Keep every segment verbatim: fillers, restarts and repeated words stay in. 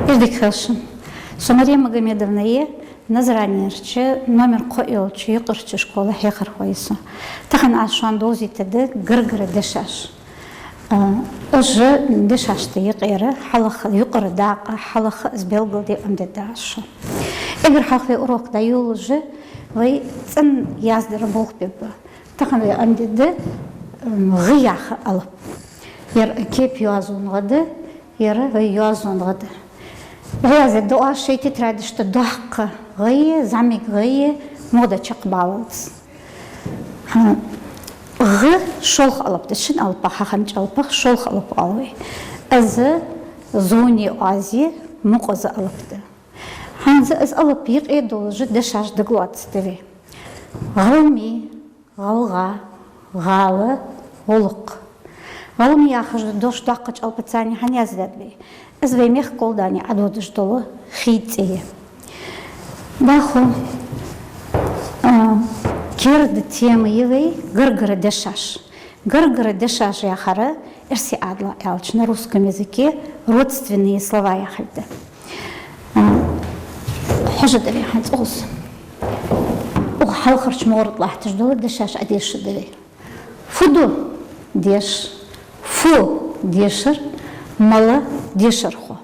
Эздий хилшин. Со Мария Магомедовна я, Назранерча номер кхо йолча юкъарча школа хьехархо я со. Тахан аз шоана довзийтаргда гаргара дешаш. А, уж дешашта юкъера хьалха юкъара дакъа, хьалха из белгалде Ӏомадергда аз шоана. Эггара хьалха вай урок дӀайолалуш вай цӀена яздар болх бергба. Тахан вай Ӏомадергда, м, гӀ яха алап. Ер кепа йоазон гӀа да, ер вай йоазон гӀа да. ДӀаязде да оаш шоай тетрадашта доккха гӀа я, зӀамига гӀа я, модачакх баллалца. ГӀ шолха алап да, шин алапах, хӀанз чӀалпах шолха алап оал вай. Из зовне оаз я, мукъаза алап да. ХӀанз из алап юкъе долаш дешаш дагалоацаргда вай. ГӀалми, гӀалгӀа, гӀала, гӀулакх. ГӀалми яхаш дош доккхача алапаца хӀана яздаьд вай? Из вай мехка гӀолла Ӏододаш дола хий цӀи я. ДӀахо, а, керда тема я вай гаргара дешаш. Гаргара дешаш яхар, эрсий Ӏаьдала аьлча, на русском языке родственные слова яхилга да. А, хьожаргда вай хӀанз цӀоз. Укх хьалхарча мугӀарца латташ дола дешаш Ӏодешаргда вай. Фу ду деш, фу дешар, мала дешархо.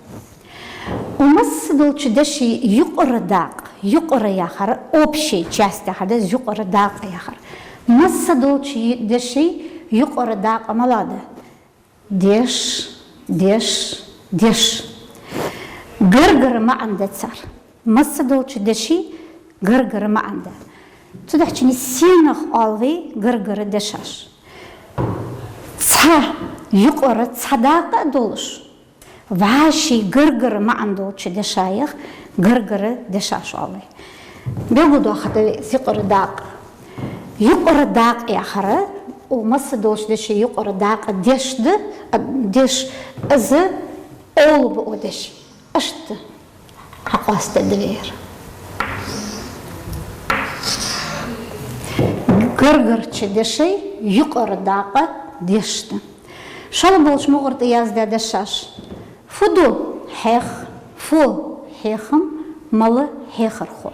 Укх масса долча дешай юкъара дакъа, юкъара яхар, общая часть яхар да из, юкъара дакъа яхар. Масса долча дешай юкъара дакъа малагӀа да? Деш, деш, деш. Гаргара маӀан да цар. Масса долча дешай гаргара маӀан да. Цудухьа сенах оал вай гаргара дешаш? Цхьа юкъара цхьа дакъа а долаш, вӀаший гаргара маӀан долча дешаех гаргара дешаш оал вай. Белгалдоахаргда вай юкъара дакъа. Юкъара дакъа яхар, укх масса долча дешай юкъара дакъа деш да, а, деш, из овла ба укх дешай. Иштта хьакъоастаде да вай ер. Гаргарча дешай юкъара дакъа деш да. ШоллагӀа болча мугӀара тӀа яздаь дешаш: фу ду? Хьех. Фу — хьехам, мала — хьехархо.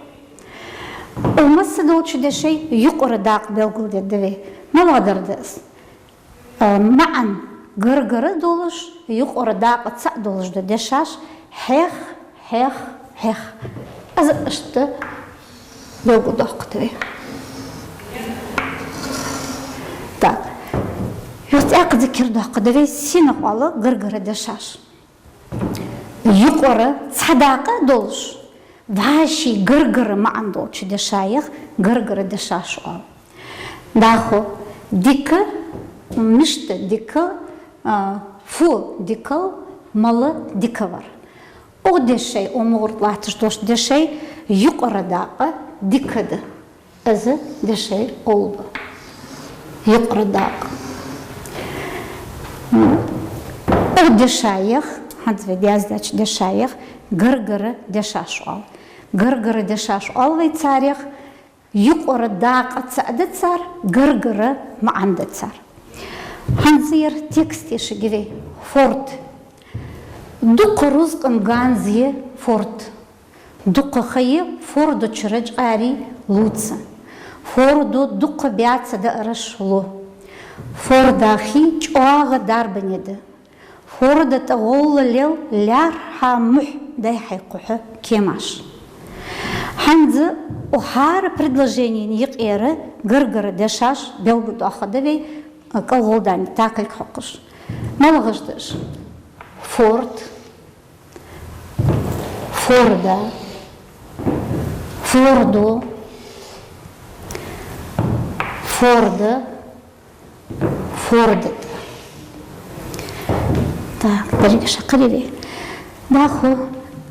Укх масса долча дешай юкъара дакъа белгалдергда вай. МалагӀа дар да из? А, маӀан гаргара долаш, юкъара дакъа цаӀ долаш да дешаш: хьех, хьех, хьех. Из иштта белгалдоаккхаргда вай. Так. Юха цӀаькха зикар доаккхаргда вай, сенах оал гаргара дешаш. Юкъара цхьа дакъа долаш, вӀаший гаргара маӀан долча дешаех гаргара дешаш оал. ДӀахо: дика, мишта дика, а, фу дикал, мала дикавар. Укх дешай, укх мугӀара тӀа латташ долча дешай юкъара дакъа дика да. Из дешай овла ба. Юкъара дакъа. Укх дешаех, хӀанз вай яздаьча дешаех гаргара дешаш оал. Гаргара дешаш оал вай царех, юкъара дакъа цаӀ да цар, гаргара маӀан да цар. ХӀанз ер текст тешаргья вай. Форд. Дукха рузкъан ганз я форд. Дукха ха я форда чура чкъаьрий лувца. Фордо дукха баь цадаараш лу. Форда хий чӀоагӀа дарбане да. Форда тӀа гӀолла лел лаьрххӀа мухь дӀай-хьай кхухьа кемаш. ХӀанз укх хӀара предложенена юкъера гаргара дешаш белгалдоаккхаргда вай, кӀалгӀолла такалг хьокхаш. МалагӀаш да уж? Форд, форда, фордо, форда, фордат. Так, деррига шаккхе вай. ДӀахо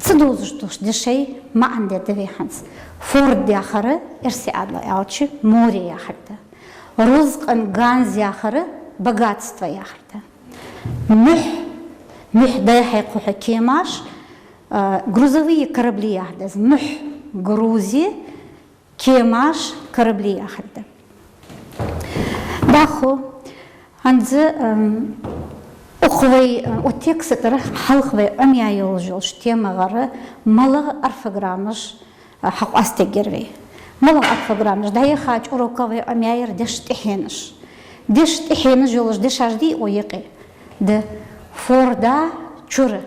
цу довзаш долча дешай маӀан дергда вай хӀанз. Форд яхар, эрсий Ӏаьдала аьлча, море яхар да. Рузкъан ганз яхар, богатство яхар да. Мухь, мухь дӀай-хьай кхухьа кемаш, а, грузовые корабли яхар да из. Мухь — грузи, кемаш — корабли яхар да. ДӀахо хӀанз, ам, Укх вай, э, укх текста тӀара хьалха вай Ӏомаяь йолаш йолча темагара малагӀа орфограммаш, э, хьакъоастаергья вай. МалагӀа орфограммаш? ДӀаяхача урока вай Ӏомаяьяр дешаш тӀехьенаш. Дешаш тӀехьенаш йолаш дешаш дий укх юкъе? Да. Форда, чура.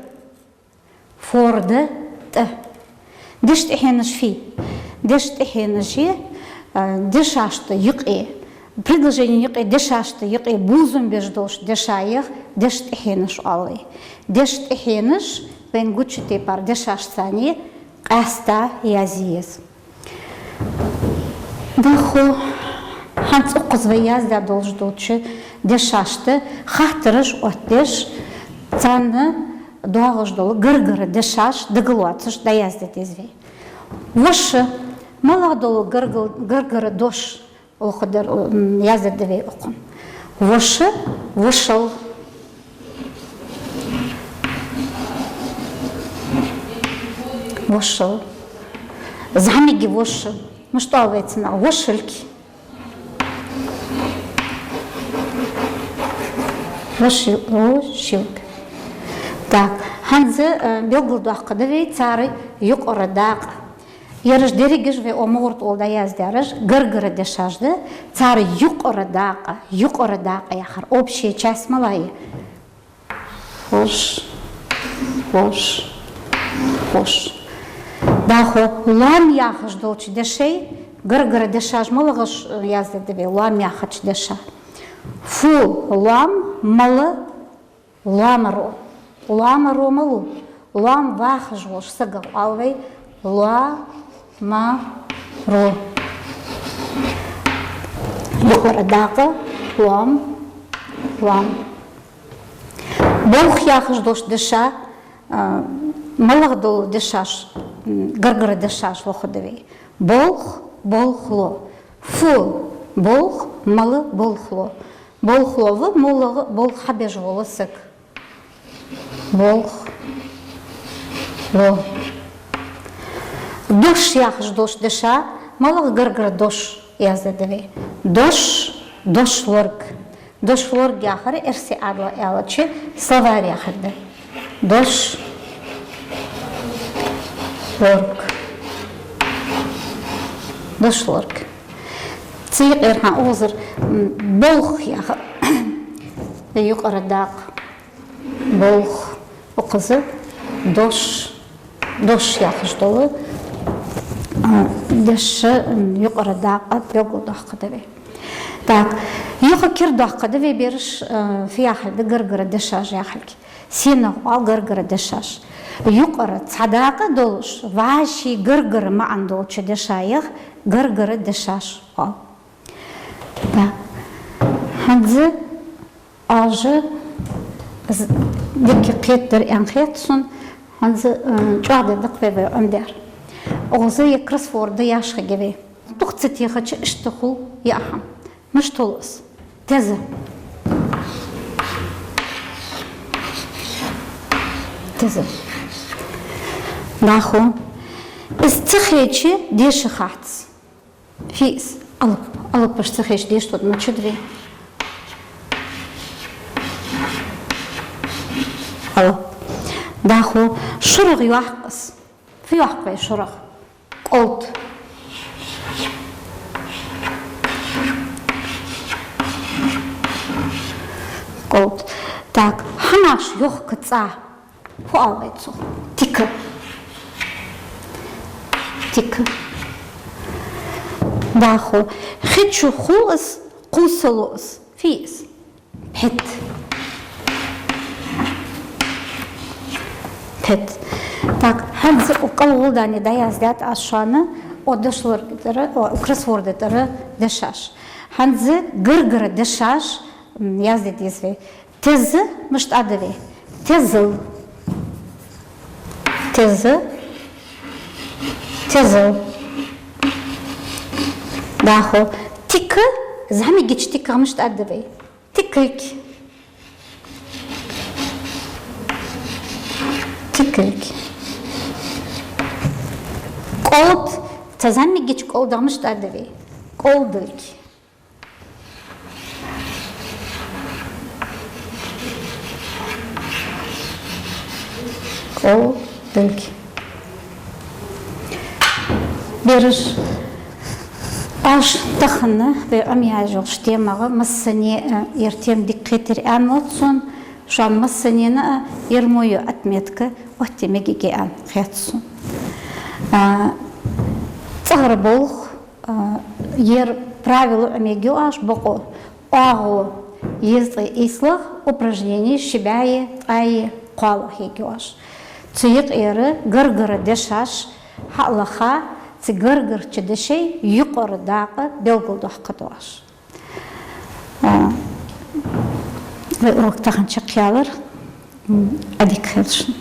Форда, тӀа. Дешаш тӀехьенаш фуй? Дешаш тӀехьенаш, а, дешашта юкъе, предложенен юкъе, дешашта юкъе бувзам беш долча дешаех дешаш тӀехьенаш оал вай. Дешаш тӀехьенаш вайна гуча тайпара дешашца къаьста язъе еза. ДӀахо, хӀанз укхаза вай яздаь долаш долча дешашта хаттараш оттадеш, царна доагӀаш дола гаргара дешаш дагалоацаш дӀаязде деза вай. Воша, малагӀа дола гаргал-, гаргара дош лохадар, м, яздаьд вай укхун. Воша, вошал. Вошал. ЗӀамига воша. Мишта оал вай цунах? Вошалка. Вошил-, вошилка. Так, хӀанз, э, белгалдоаккхаргда вай цар юкъара дакъа. Ераш дерригаш вай укх мугӀара тӀа дӀаяздаьраш гаргара дешаш да, цар юкъара дакъа, юкъара дакъа яхар, общая часть малагӀа я? Хурш, хурш, хурш. ДӀахо лоам яхаш долча дешай гаргара дешаш малагӀаш, э, яздаьд вай лоам яхача деша? Фу лоам, мала лоамаро. Лоамаро малув? Лоам вахаш волча сагах оал вай лоамаро. Юкъара дакъа, лоам, лоам. Болх яхаш долча деша, а, малагӀа дола дешаш, м, гаргара дешаш лохаду вай? Болх, болхло. Фу болх, мала болхло. Болхло ва малагӀа болх хьабеш вола саг. Болхло. Дош яхаш долча деша малагӀа гаргара дош яздаьд вай? Дош, дошлорг. Дошлорг яхар эрсий Ӏаьдала аьлча словарь яхилга да. Дошлорг. Дошлорг. Цу юкъера хӀанз укхазара, м, болх яхар юкъара дакъа. Болх. Укхаза дош, дош яхаш дола, а, деша, м, юкъара дакъа белгалдоаккхаргда вай. Так, юха кера доаккхаргда вай, бераш, а, фу яхилга да гаргара дешаш яхилга. Сенах оал гаргара дешаш? Юкъара цхьа дакъа долаш, вӀаший гаргара маӀан долча дешаех гаргара дешаш оал. Да. ХӀанз Ӏа уж з-, дика кхетадар аьнна хет сона, хӀанз, э, чӀоагӀа дакъа вай Ӏомадаьр. Укхаза е кроссворд яшхаргья вай. Дукха ца техача иштта хул яхьам. Мишта хул из? Теза. Теза. ДӀахо. Из ца хеча деша хац. Фу я из? Алап. Алапаш ца хеча деша тӀа мичад вай? Алап. ДӀахо. ШурагӀа йоаккх из. Фу йоаккх вай шурагӀа? КӀолд. КӀолд. Так, хьанаш йохка цӀа. Фу оал вай цох? Тика. Тика. ДӀахо. Хи чу хул из, кхувсалу из. Фу я из? Пхьет. Пхьет. Так, хӀанз укх кӀалгӀолла дӀаяздаьд аз шоана, укх дошлорга тӀара, укх кроссворда тӀара дешаш. ХӀанз гаргара дешаш, м, язде деза вай. Теза мишта оал вай? Тезал. Теза. Тезал. ДӀахо. Тика, зӀамигача тиках мишта оал вай? Тикалг. Тикалг. КӀолд, цу зӀамигача кӀолдах мишта оал вай? КӀолдалг. О, белги. Бераш, оаш тахан вай Ӏомаяьча йолча темагӀа массане а ер тема дика кхетар аьнна ма дац сона, шоана массанена а ер мо йола отметка оттае мегаргья аьнна хет сона. А, цӀагӀара болх, а, ер правило Ӏомаергья оаш бокъо. ОагӀув еза тӀа ийслах, упражнени ши бӀаьи ткъаьи кхоалагӀа хьаергья оаш. Цу юкъера гаргара дешаш хьалаха, цу гаргарча дешай юкъара дакъа белгалдоаккхаргда оаш. А, вай урок тахан чакхъяьлар. М, Ӏадика хийла шун.